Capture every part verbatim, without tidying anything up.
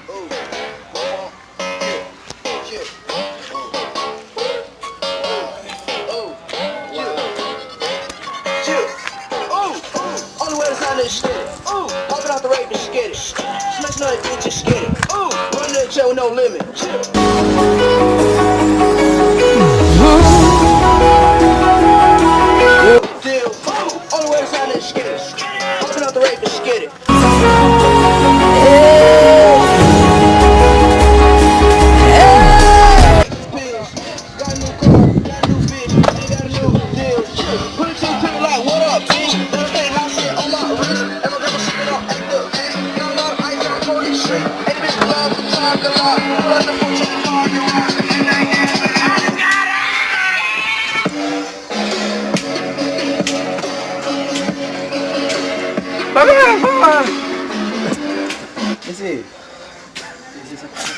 Only way this how niggas get it. Ooh, popping out the rape and get it. Smash another bitch, just get it. Ooh, run to the jail with no limit. Deal. Ooh, only way this how niggas get it. Popping out the rape and get it. Got a new car, got a new bitch, and got a new deal. Put it to the crib like, what up, bitch? Everything I said on my wrist, and my grandma sipping on active. Got a lot of ice on the street, and the bitch love to talk a lot. But the future car you want, and I guess I just got it. Mesye, mesye, sa k pase?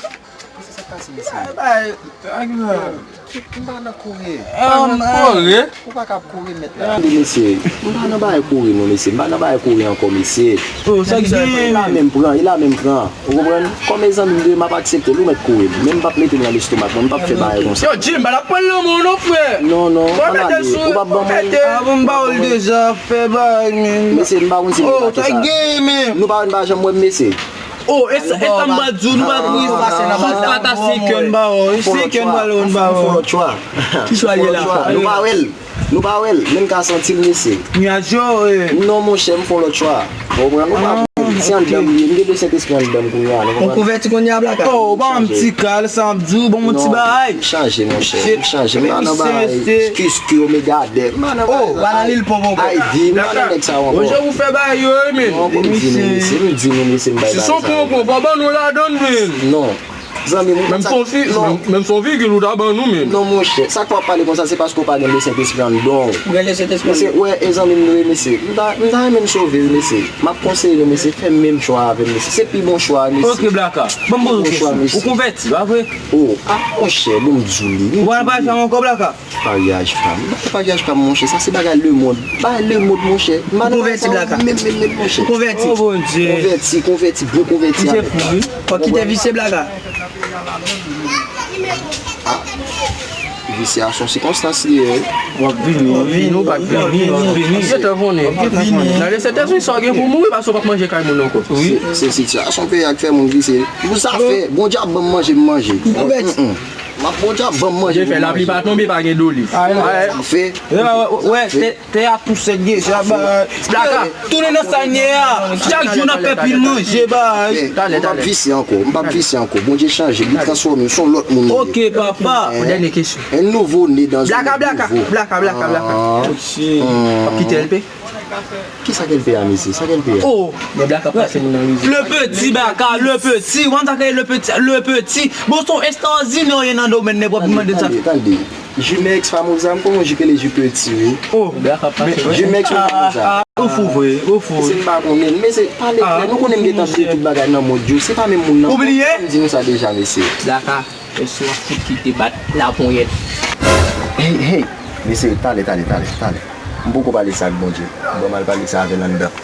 Mesye, sa k pase, mesye? Bay, bay, bay. M pa nan kouri. M pa nan kouri. Ou pa ka ap kouri, mèt la. Tande, mesye, m pa nan bagay kouri non, mesye. M pa nan bagay kouri ankò, mesye. Oh, sa ki sa? E la menm pran, e la menm pran. Ou konprann? Kòm e zanmi m li ye, m ap aksepte l, ou mèt kouri. Men m p ap mete l nan lestomak mwen, m p ap fè bagay konsa. Yo, Jim, pa t ap pran l nan men w non, frè. Non, non, ann ale. Ou p ap ban mwen. Ah bon, m ba w l deja, fè bagay, men. Mesye, m pa konn si nou pake sa. Oh, sa gen, men. Nou pa wè n pa janm wè m, mesye. Oh, e sa, e sa m ba di w, nou pa, nou pa, se kè n ba w, se kè n ba w, n ba w. Ki swa l ye la? Nou pa wè l. Nou pa wè l, men n ka santi l, mesye. Nyaj yo, e. Non, monchè, m fè yon lòt chwa. Ou konprann? Ou pa konn. Se anndan m ye, m gen de Sentespri anndan m kounye a, nou konprann? Ou konvèti kounye a, Blaka? Oh, ou ban m ti kal, sa m ap di w, ban m yon ti bagay. M chanje, monchè, m chanje. M pa nan bagay Kiske, Omega Dè. M pa nan bagay. Oh, w pa nan Lil Ponp ankò. Aydi, m pa nan nèg sa yo ankò. Bon, jan ou fè bagay yo, wi, men. Non, bon, m di nou, mesye, m di nou, mesye, m bay bagay sa yo. Si se yon pon, pon, pa ban nou ladan l, men. Non. Zanmi m, ou konn sa? Menm si w fi-, non, menm, menm si w figil ou ta ban nou, men. Non, monchè, sa k fè w ap pale konsa, se paske w pa gen Lesentespri anndan w. Ou gen Lesentespri anndan w? Mesye, wè, e zanmi m nou ye, mesye. M ta, m ta renmen n sove, wi, mesye. M ap konseye nou, mesye, fè menm chwa avè m, mesye. Se pi bon chwa, mesye. Ok, Blaka. Ban m poze w kesyon. Ou konvèti, pa vre? Oh, ah, monchè, bon, m di w li. Ou pa nan paj pa m ankò, Blaka? Paryaj pa m. Paryaj pa m, monchè. Sa se bagay lemonn. Bagay lemonn, monchè. M pa nan bagay sa yo menm, menm, menm, monchè. Ou konvèti? Oh, Bondye. Konvèti, konvèti, bon konvèti avèk. Misye fou, wi. Fòk kite visye, Blaka. Ah. Visye a se yon sikonstans li ye, wi. W ap vini, w ap vini, w pa t vini, w ap vini. Gentan konnen. W ap vini. Nan Lesentespri, sa w gen pou w mouri, paske w p ap manje kay moun ankò. Wi. Se, se sitiyasyon peyi a k fè moun visye. Pou zafè, Bondye ap ban m manje, m manje. Ou konvèti? M ap Bondye ap ban m manje pou m manje. Lapli pa tonbe, pa gen doli. Sa fè. Wè, tè a tou sèk, gen sa bay. Blaka, tounen nan sa n ye a. Chak jou n ap fè pil manje bay. M p ap visye ankò, m p ap visye ankò. Bondye chanje, li transfòme m, se yon lòt moun m ye. Ok, papa. Yon dènye kesyon. Un nouveau né dans un monde nouveau. Blaka, Blaka, Blaka, Blaka, Blaka. Ou ap kite L P? Kisa k L P a, mesye? Sa k L P a? Oh, men Blaka ap pase moun nan rizib. Le Petit Blaka, Le Petit. Ou konn sa k rele Le Petit? Le Petit. Bon, se yon estrawòdinè w ye nan domèn nan, w ap mande sa. Tande, tande. Jumex pa Moza, m konnen yon Ju k rele Ju Petit, wi. Oh, Blaka ap pase. Jumex pa Moza. Ou fou vre, ou fou. Se m pa konnen, men se pale klè. Nou konnen m gentan bliye tout bagay nan mond yo. Se pa menm moun nan. Ou bliye? M di nou sa deja, mesye. Blaka. Èske w ap fout kite bat laponyèt? Hey, hey! Mesye, talè, talè, talè, talè. M poko pale sa ak Bondye. Ban m al pale sa avè l anndan.